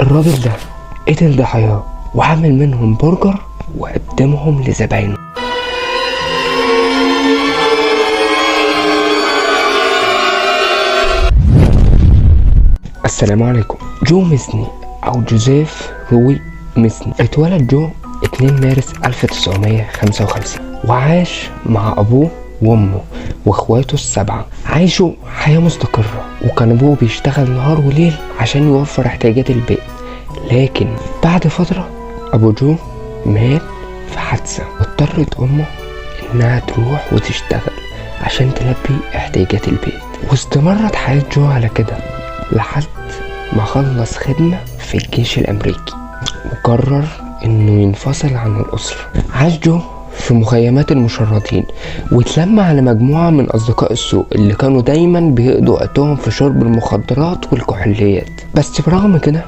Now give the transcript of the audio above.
الراجل ده قتل ضحاياه وعمل منهم برجر وقدمهم لزباينه. السلام عليكم. جو ميسني أو جوزيف روي ميسني اتولد جو 2 مارس 1955 وعاش مع أبوه وأمه وإخواته السبعة. عايشوا حياة مستقرة، وكان أبوه بيشتغل نهار وليل عشان يوفر احتياجات البيت. لكن بعد فترة أبو جو مات في حادثة، واضطرت أمه إنها تروح وتشتغل عشان تلبي احتياجات البيت. واستمرت حياة جو على كده لحد ما خلص خدمة في الجيش الأمريكي وقرر إنه ينفصل عن الأسرة. عاش جو في مخيمات المشردين واتلم على مجموعة من أصدقاء السوء اللي كانوا دايما بيقضوا وقتهم في شرب المخدرات والكحوليات. بس برغم كده